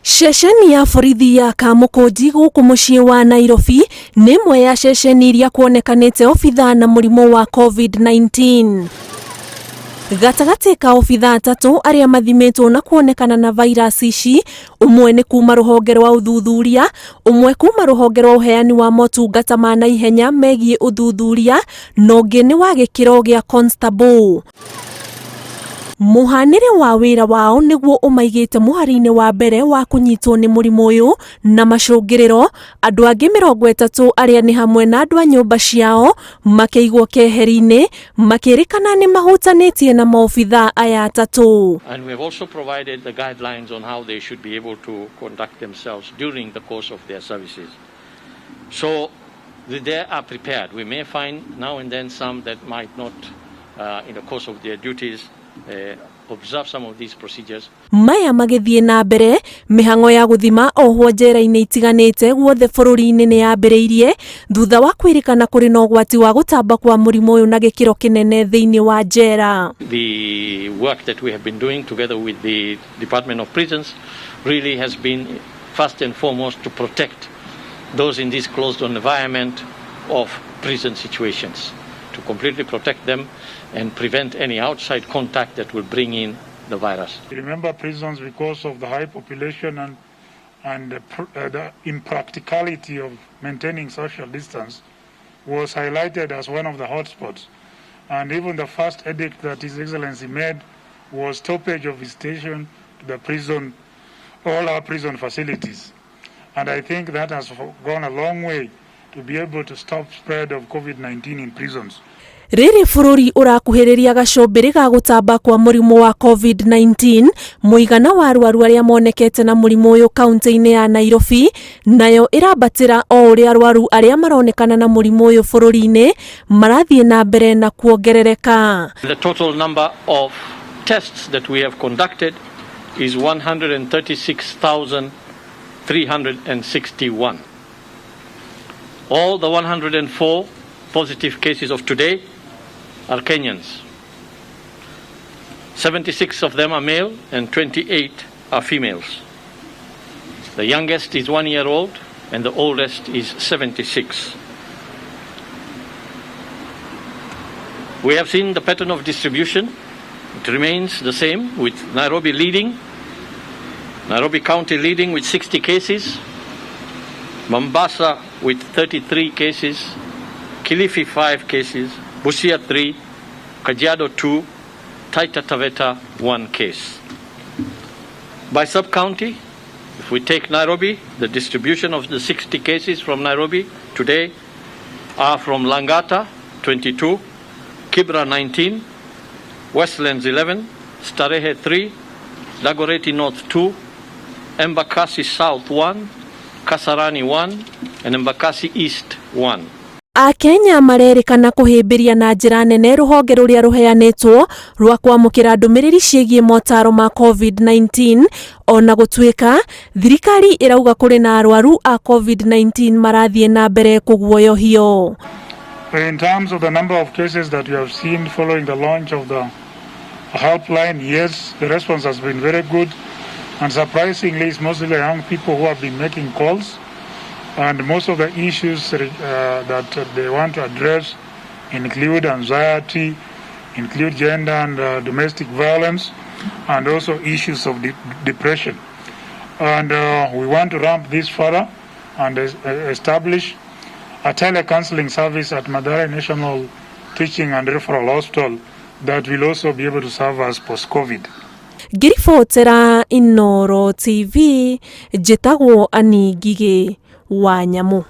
Ceceni ya borithi ya Kamũkũnji gũkũ mũciĩ wa Nairobi nĩ ĩmwe ya ceceni iria kuonekanĩte obithaa na mũrimũ wa COVID-19. Gatagatĩ ka obithaa atatũ arĩa mathimĩtwo na kuonekana na vairasi ici, ũmwe nĩ kuma rũhonge rwa ũthuthuria, ũmwe kuma rũhonge rwa ũheani wa motungata ma naihenya megiĩ ũthuthuria, na ũngĩ nĩ wa gĩkĩro gĩa constable. Mũhanĩre wa wĩra wao nĩguo ũmaigĩte mũhari-inĩ wa mbere wa kũnyitwo nĩ mũrimũ ũyũ na macũngĩrĩro, andũ angĩ 30 arĩa nĩ hamwe na andũ a nyũmba ciao makĩigwo keheri-inĩ makĩrĩkana nĩ mahutanĩtie na maobithaa aya atatũ. And we have also provided the guidelines on how they should be able to conduct themselves during the course of their services. So they are prepared. We may find now and then some that might not, in the course of their duties, observe some of these procedures. Maya magĩthiĩ na mbere, mĩhang'o ya gũthima ohwo njera-inĩ itiganĩte guothe bũrũri-inĩ nĩ yambĩrĩirie thutha wa kwĩrĩkana kũrĩ na ũgwati wa gũtamba kwa mũrimũ ũyũ na gĩkĩro kĩnene thĩinĩ wa njera. The work that we have been doing together with the Department of Prisons really has been first and foremost to protect those in this closed environment of prison situations, to completely protect them and prevent any outside contact that will bring in the virus. Remember, prisons, because of the high population and the impracticality of maintaining social distance, was highlighted as one of the hotspots. And even the first edict that His Excellency made was stoppage of visitation to the prison, all our prison facilities. And I think that has gone a long way to be able to stop spread of COVID-19 in prisons. Rĩrĩ bũrũri ũrakuhĩrĩria gacũmbĩrĩ ga gũtamba kwa mũrimũ wa COVID-19, mũigana wa arwaru arĩa monekete na mũrimũ ũyũ kaunti-inĩ ya Nairobi nayo ĩrambatĩra o ũrĩa arwaru arĩa maronekana na mũrimũ ũyũ bũrũri-inĩ marathiĩ na mbere na kuongerereka. The total number of tests that we have conducted is 136,361. All the 104 positive cases of today are Kenyans. 76 of them are male and 28 are females. The youngest is 1 year old and the oldest is 76. We have seen the pattern of distribution. It remains the same, with Nairobi leading, Nairobi County leading with 60 cases, Mombasa with 33 cases, Kilifi 5 cases, Busia 3, Kajiado 2, Taita Taveta 1 case. By sub-county, if we take Nairobi, the distribution of the 60 cases from Nairobi today are from Langata 22, Kibra 19, Westlands 11, Starehe 3, Dagoretti North 2, Embakasi South 1, Kasarani 1, and Embakasi East 1. Akenya marerĩkana kũhĩmbĩria na njĩra nene rũhonge rũrĩa rũheanĩtwo rwa kwamũkĩra ndũmĩrĩri ciĩgiĩ motaro ma COVID-19, ona gũtuĩka thirikari ĩrauga kũrĩ na arwaru a COVID-19 marathiĩ na mbere kũguoyohio. In terms of the number of cases that we have seen following the launch of the helpline, yes, the response has been very good. And surprisingly, it's mostly the young people who have been making calls. And most of the issues that they want to address include anxiety, include gender and domestic violence, and also issues of depression. And we want to ramp this further and establish a telecounseling service at Mathare National Teaching and Referral Hospital that will also be able to serve us post-COVID. Ngĩribotera Inooro TV, njĩtagwo Ani Ngigĩ wa Nyamũ.